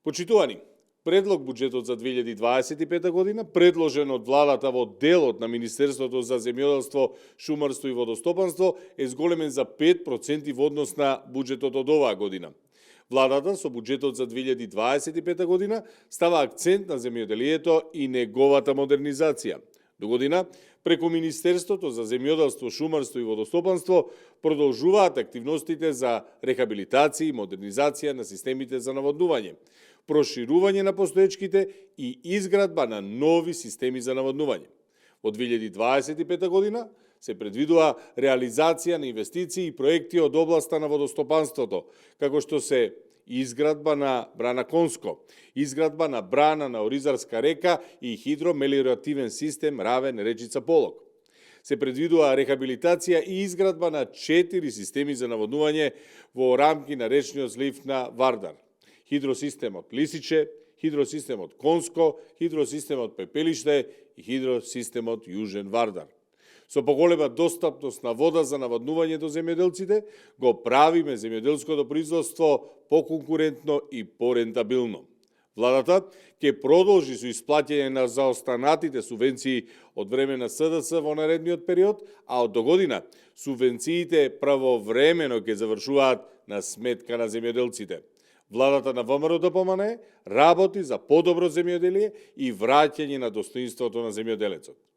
Почитувани, предлог буџетот за 2025 година, предложен од владата во делот на Министерството за земјоделство, шумарство и водостопанство, е зголемен за 5% во однос на буџетот од оваа година. Владата со буџетот за 2025 година става акцент на земјоделието и неговата модернизација. До година, преку Министерството за земјоделство, шумарство и водостопанство продолжуваат активностите за рехабилитација и модернизација на системите за наводнување, проширување на постоечките и изградба на нови системи за наводнување. Во 2025 година се предвидува реализација на инвестиции и проекти од областа на водостопанството, како што се изградба на брана Конско, изградба на брана на Оризарска река и хидромелиоративен систем Равен речица Полог. Се предвидува рехабилитација и изградба на 4 системи за наводнување во рамки на речниот слив на Вардар. Хидросистемот Лисиче, хидросистемот Конско, хидросистемот Пепелиште и хидросистемот Јужен Вардар. Со поголема достапност на вода за наводнување до земјоделците, го правиме земјоделското производство поконкурентно и порентабилно. Владата ќе продолжи со исплаќање на заостанатите субвенции од време на СДС во наредниот период, а од догодина субвенциите правовремено ќе завршуваат на сметка на земјоделците. Владата на ВМРО ДПМНЕ работи за подобро земјоделие и враќање на достоинството на земјоделецот.